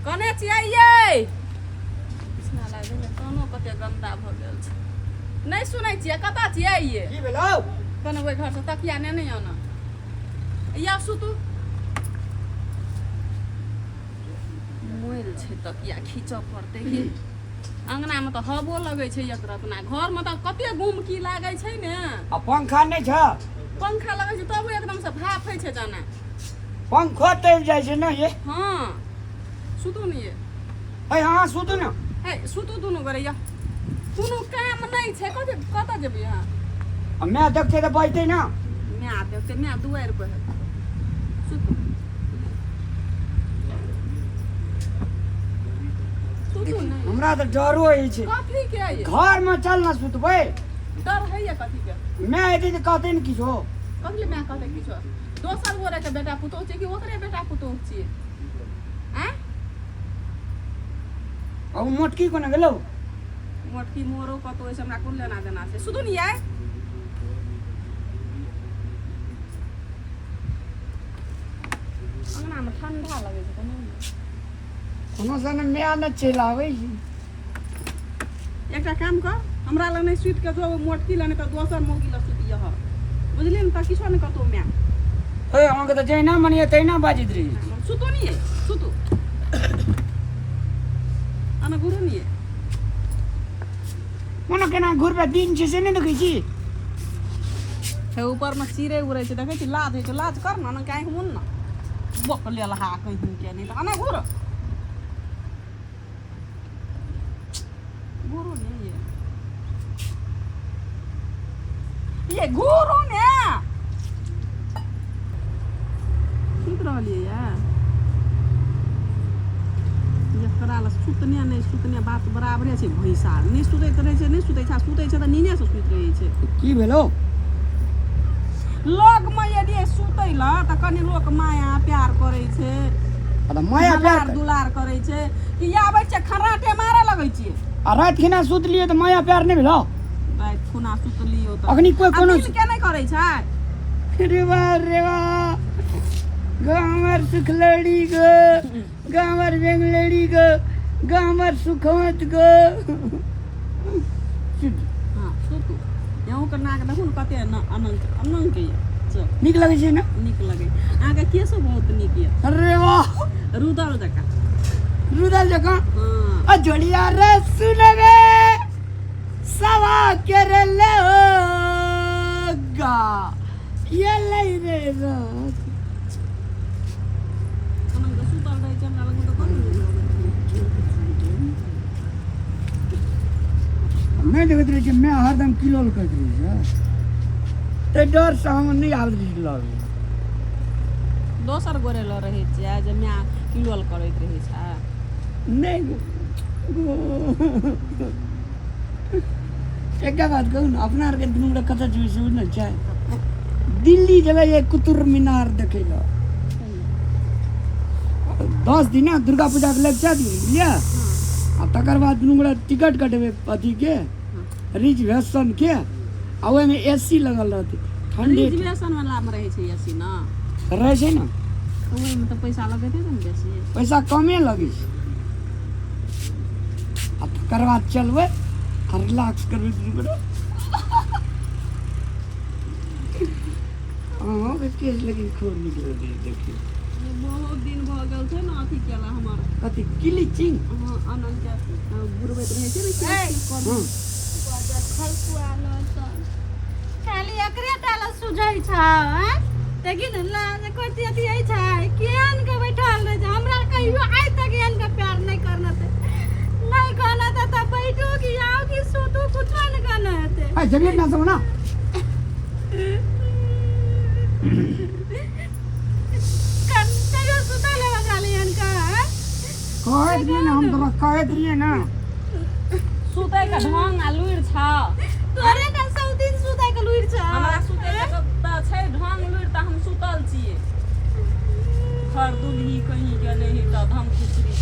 कने छियै यै? बिछना लागै छै, कानो कते गन्दा भऽ गेल छै। नहि सुनै छियै, कतऽ छियै यै? की भेलौ? कने ओहि घरसँ तकिया नेने आउ ने। या सुतू। मोल छै तकिया खींचऽ पड़तै की। अंगनामे तऽ हवो लगै छै एक रतना, घरमे तऽ कते गुमकी लागै छै ने। आ पंखा नहि छ? पंखा लगै छै तबो एकदमसँ भाफै छै जाना। पंखो तैर जाइ छै ने ये। हँ, सुतू ने ये। है, अहाँ सुतू ने। है, सुतू दुनू गोरे। या कोनो काम नहि छै? कतऽ कतऽ जेबै अहाँ? आ माय देखतै तऽ बजतै ने। माय देखतै? माय दुआरि पर है। सुतू, सुतू ने। हमरा तऽ डरो होइ छै। कथी के ये? घरमे चल ने, सुतबै। डर होइए कथी के? माय एतै तऽ कहतै ने किछो। कथी ले माय कहतै किछो? दोसर गोरे के बेटा पुतोह छियै कि ओकरे बेटा पुतोह छियै? आँय? आ ओ मोटकी कोना गेलौ? मोटकी मोरो कतौ ओहिसँ हमरा कोन लेना देना छै। सुतू ने यै। अंगनामे ठंडा लगै छै कोनो ने। कोनो सन माय ने चलि आबै छै। एकटा काम कर, हमरा लग नहि सुति के जो मोटकी लग, नहि तऽ दोसर मौगी लग सुतियह, बुझलियै ने? तऽ किछो नहि कतौ माय। हे, अहाँके तऽ जहिना मन यऽ तहिना बाजैत रहै छी। सुतू ने यै, सुतू। अना घुरू ने यै। कोनो केना घुरबै? दिन छै से नहि देखै छी? हे, ऊपरमे चिड़ै उड़ै छै, देखै छी? लाज होइ छै? लाज कर ने। अना आँखि मुन ने, बक लेल हा कहीं के नहि तऽ। अना घुर, घुरू ने ये, ये घुरू ने। सुति रहलियै ये। एकरा लए सुतने नहि सुतने बात बराबरे छै। भैंसा नहि सुतैत रहै छै, नहि सुतै छै। आ सुतै छै तऽ नीनेसँ सुति रहै छै। की भेलौ? लगमे यदि सुतै लए तऽ कनि लोक माया प्यार करै छै। आ तऽ माया प्यार दुलार दुलार करै छै कि आबै छै खर्राटे मारऽ लगै छियै। आ राति खिना सुतलियै तऽ माया प्यार नहि भेलौ? राति खुना सुतलियो तऽ अखनी कोइ आ कोनो दिन के नहि करै छै? रे बा, रे बा, गामर सुखलड़ी गो, गामर बेंगलड़ी गो, गामर सुखवंत गो। हँ, सुतू। अहूँके नाक देखू ने कते अनंत अनंत यऽ। चल। नीक लगै छै ने? नीक लगै। अहाँके केसो बहुत नीक यऽ। अरे वाह! रुदल जकाँ। रुदल जकाँ। हँ। आ जोड़िया रे सुनबे सवा के रे लोगा ये लै रे रात। अनंत सुतल रहै छै हमरा लगमे तऽ कम नीक लगैत रहै। नहि देखैत रहै छियै, माय हरदम किलोल करैत रहै छै, ताहि डरसँ हम नहि आबैत रहै छी लग। दोसर गोरे लग रहै छियै जे माय किलोल करैत रहै छै? नहि गो, एकटा बात कहू ने, अपना आरके दुनू गोटा कतऽ जेबै से बुझल छै? दिल्ली जेबै ये कुतुब मीनार देखै लए। 10 दिना दुर्गा पूजाके लग दियौ, बुझलियै? आ तकर बाद दुनू गोटा टिकट कटेबै अथीके, रिजर्वेशनके, आ ओहिमे ए सी लगल रहतै, ठंडे। रिजर्वेशन वाला मे रहै छै एसी ने? रहै छै ने। तऽ ओहिमे तऽ पैसा लगैत हेतै ने बेसी? पैसा कमे लगै छै। आ तकर बाद चलबै आ रिलैक्स करबै दुनू गोटा। अहाँके केस लेकिन खूब नीक लगै छै, देखियौ। बहुत दिन भऽ गेल छै ने अथी केला हमर। कथी, ब्लीचिंग? हँ, आनन्द के गुरबैत रहै छै ने केस के। हँ। खाली एकरे टा लए सुझै छौ? आँय, देखी ने, लाज कथी अथी होइ छै? केहन के बैठल रहै छै। हमरा कहियो आइ तक एहन के प्यार नहि करना ते नहि कहना ते, तऽ बैठू कि आउ कि सुतू, कुछो नहि कहना हेतै। आ जबियत ना सब ना। कहियो सुतल है खाली एहन के, आँय? कहैत रहियै ने, हम तोरा कहैत रहियै ने। सुतै के ढंग आ लुरि छौ। तोरे तऽ सब दिन सुतै के लुरि छौ। हमरा सुतै के तऽ छै ढंग लुरि, तऽ हम सुतल छियै। घर दुलही कहीं के नहि तऽ धम खुसरी।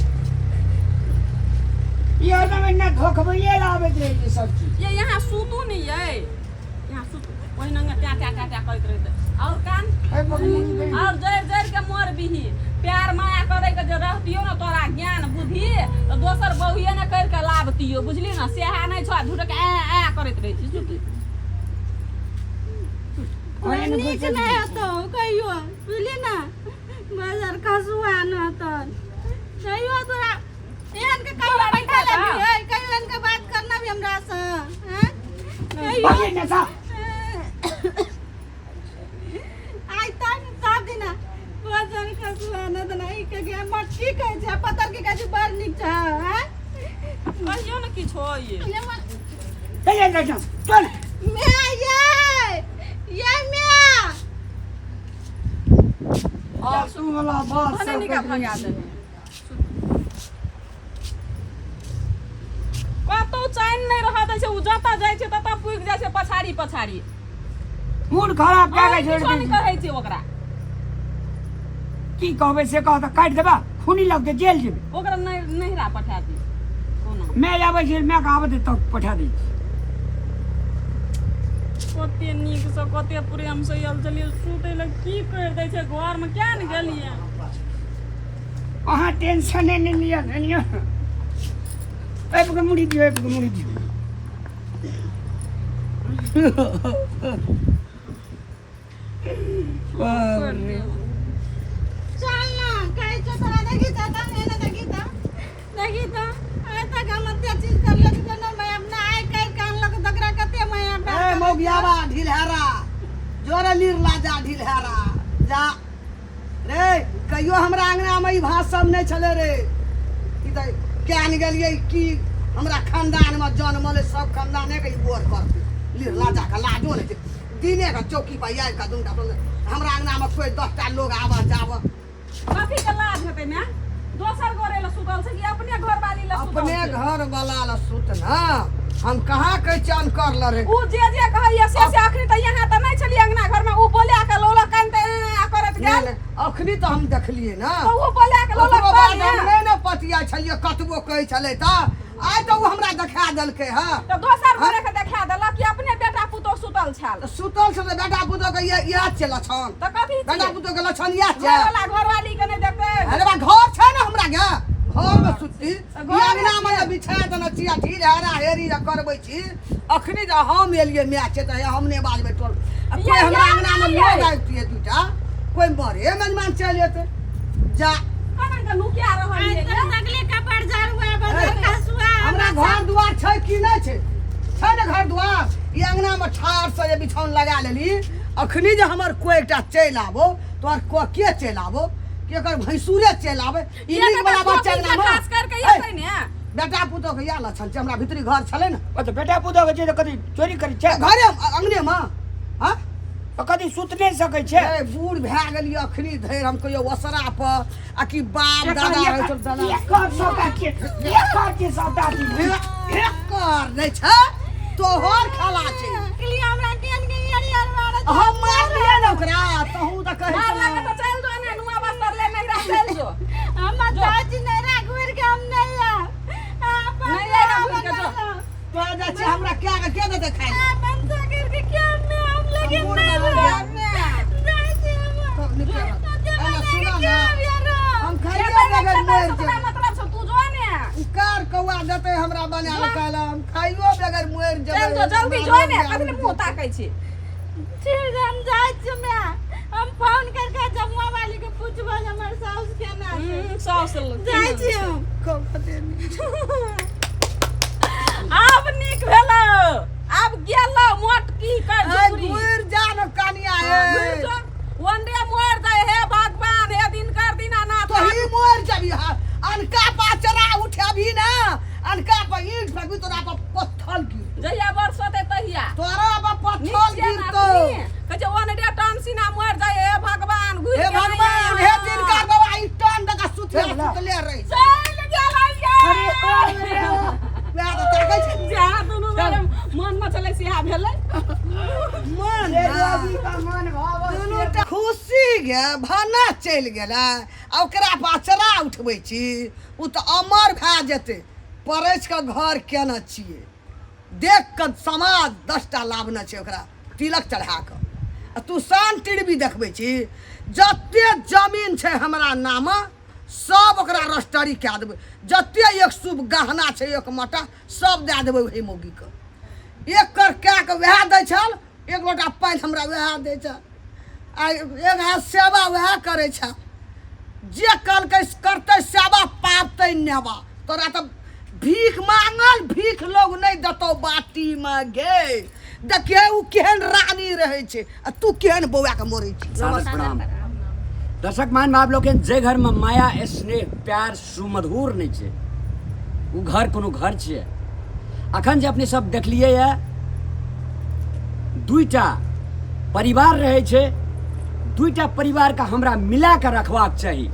ई हरदम एना धोखबैये लए आबैत रहै छै सब चीज। ये, यहाँ सुतू ने ये, यहाँ सुतू। ओहिना ट्या ट्या ट्या ट्या करैत रहतै और कान ए बगली और जरि जरि के मर बिही। प्यार माया करे के जे रहतियो ने, तोरा ज्ञान रहितियै तऽ दोसर बहुए ने करि कऽ लाबतियो बुझली ने सेहा नहि छौ आ झूठक ऐ ऐ करैत रहै छी सुत अरे ने नीक नहि हेतौ कहियो बुझली ने बाजार खसुआ न तन कहियो तोरा एहन के कहियो बैठा लेबी है कहियो एहन के बात करना भी हमरा से हैं कहियो भागे ने सा आइ तक सब दिना बाजार खसुआ न तन ई के गे मट्टी कहै छै पत्थर के कहै छै बड़ नीक छै हैं कहियो ने किछु होइए चल जा जा चल मैं ये ये मैं आंसू वाला बात भने सब निका भगा देबै कतौ चैन नहि रहऽ दै छै ओ जतऽ जाइ छै ततऽ पुगि जाइ छै पछाड़ी पछाड़ी मूड खराब कए के छोड़ि किछो दै नहि छै। कहै छै ओकरा की कहबै से कह तऽ काटि देबा खूनी लगतै जेल जेबै ओकरा नहि नहिरा पठा दी कोनो मैं आबै छै मैं के आबै तब पठा दै छी कते नीकसँ कते प्रेमसँ आयल छलियै सुतै लए की करि दै छै घरमे किया ने गेलियै अहाँ टेंशने नहि लिअ धनिया आबि कऽ मुड़ी दियौ आबि कऽ मुड़ी दियौ बाप रे। चल ना कहै छौ तोरा देखी तऽ तऽ एने देखी तऽ देखी तऽ आइ तक हम एते चीज करलियै कि कोनो माय अपना आइ काल्हि के अनलक तकरा कते माय ए मौगियाबा ढिलहेरा जोरे लीर ला जा ढिलहेरा जा रे कहियो हमरा अंगना में ई भात सब नहि छलै रे ई तऽ किया ने गेलियै की हमरा खानदान में जनमल सब खानदाने के ई बोर करतै लीर ला जा के लाजो नहि छै दिने के चौकी पर आबि कऽ दूटा हमरा अंगना में कोइ 10टा लोग आबऽ जाबऽ कथी के लाज हेतै माय दोसर गोरे लए सुतल छै कि अपने घरवाली लए सुतल अपने छै घर वाला ला सुत ना हम कहाँ कहै छियै अनकर लए रे उ जे जे कहैया से से अखनी तऽ यहाँ तऽ नहि छलियै अंगना घरमे उ बोला के लौलक कानते ऐं करैत नहि, गेल नहि, अखनी तऽ हम देखलियै ना तऽ उ बोला के लौलक ओकरो बाद तब हम ने नहि ने पतिया छलियै कतबो कहै छलै तऽ आइ तऽ ओ हमरा देखा देलकै हँ तऽ दोसर गोरे के देखा देलक कि अपने बेटा पुतोह सुतल छल तऽ सुतल छै तऽ बेटा पुतोह के इएह छियै लक्षण तऽ कथी बेटा छियै पुतोह के लक्षण इएह छियै घरवाला घरवाली के नहि देखतै अरे बा घर छै ने हमरा गे घर में सुती तऽ घरमे अंगना में जे बिछा देने छी आ ढील हेरा हेरी जे करबै छी अखनी जे हम एलियै माय छै तऽ हम नहि बाजबै टोल आ कोइ ये हमरा या अंगना में नहि लोग यै। आबितियै दूटा कोइ मरे मेजमान चलि एतै जा केना के नुकिया रहल आइ ये तक तकले कपड़ झाड़ुआ बदल खसुआ हमरा घर दुआर छै कि नहि छै छै ने घर दुआर ई अंगना में ठाढ़ से जे बिछौन लगा लेली अखनी जे हमर कोइ एकटा चलि आबो तोहर को के चलि आबो कि एकर भैंसुरे चलि आबे ई नीक वाला बच्चा अंगना में खास करके ए, एतै ने बेटा पुतोह के इएह लक्षण छै हमरा भीतरी घर छलै ने ओ तऽ बेटा पुतोह के छै तऽ कथी चोरी करै छै घरे अंगने में हाँ तऽ कथी सुत नहि सकै छै ए बूढ़ भए गेलियै अखनी धरि हम कहियो ओसरा पर आ कि बाप दादा रहै छल दादा एकर सबटा के एकर के सबटा चीज एकर नहि छै तोहर खेला छै लिए हमरा केहन के यार यार मारत हम मारलियै ने ओकरा तहूँ तऽ कहै मार छलऽ लगे तऽ चलि जो ने नुआ बस्तर ले नहिरा चलि जो हम चाची नहीं राख घुर के हम नहीं आब अपन नहीं आएब घुरि के जो। तोरा जाइ छी हमरा क्या के के देतै खाइ लए? अपन सगर के क्या में हम लगे हम नहीं बूढ़ भऽ रहब। जाइ छी हम तब निकल। कते एना बना के सुनऽ क्या ने, यार हम खाइए एतै बगैर नहि मरि खेतै, जेबै मतलब छौ तू जो ने कार कौआ देतै हमरा बना के खाइ लए हम खाइयो बगैर मरि जेबै चल जो जल्दी जो ने कखन मुंह ताकै छी ठीक हम जाइ छी मैं हम फोन करके जमुआ वाली के पूछबो जे हमर साउस केना छै साउस जाइ छी हम आब नीक भेलो आब गेलो मोटकी कर झुकरी घुरि जा ने कनिया घुरि हे जो वनडे मोर दे हे भगवान हे दिनकर दीनानाथ तोही मरि जबी हा अनका पाचरा उठेबी ना अनका पर ईंट फेंकबी तोरा पर पत्थर गिर जहिया बरसते तहिया तोरा पर पत्थर नीचे गिरतो कहै छै वनडे टन सीना मर जाय हे भगवान घुरि हे के भगवान नहि हे आया। दिनकर बाबा ई टन दका सुतले सुतले रही चलि गेलै अरे ये वएह तऽ ताकै छै जा दुनू बेर मन मे छलै सेहा भेलै मन ये ना। रवि का मन भाव दुनू टा खुशी गे भाना चलि गेलै आ ओकरा पाचरा उठबै छी ओ तऽ अमर भए जेतै परसि कऽ घर केने छियै देख कऽ समाज 10टा लाभने छै ओकरा तिलक चढ़ा कऽ आ तू शान टिड़बी देखबै छी जते जमीन छै हमरा नाम सब ओकरा रस्टरी कए देबै। जते एक शुभ गहना छै एक मटा सब दए देबै ओहि मौगीके। एक कर कए कऽ वएह दै छल, एक लोटा पानि हमरा वएह दै छल, आ एक हाथ सेवा वएह करै छल। जे कहलकै करतै सेवा पाबतै नेवा। तोरा तऽ भीख मांगल भीख लोग नहि देतौ बाटीमे गे। देखिए ओ केहन रानी रहै छै आ तू केहन बौआ के मरै छी। सादर प्रणाम दर्शक मान बाप लोकनि, जे घरमे माया स्नेह प्यार सुमधुर नहि छै ओ घर कोनो घर छियै। अखन जे अपने सब देखलियै ये दुईटा परिवार रहै छै, दुईटा परिवारके हमरा मिला कऽ रखबाक चाही,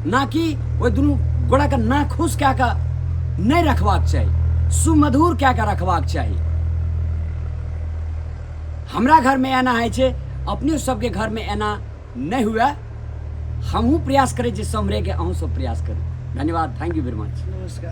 ना कि ओहि दुनू गोड़ाके नाखुश कए कऽ नहि रखबाक चाही, सुमधुर कए कऽ रखबाक चाही। हमरा घरमे एना होइ छै, अपने सबके घरमे एना नहि हुए। हमहूँ प्रयास करै छी सम्हरैके, अहूँ सब प्रयास करू। धन्यवाद, thank you very much. नमस्कार।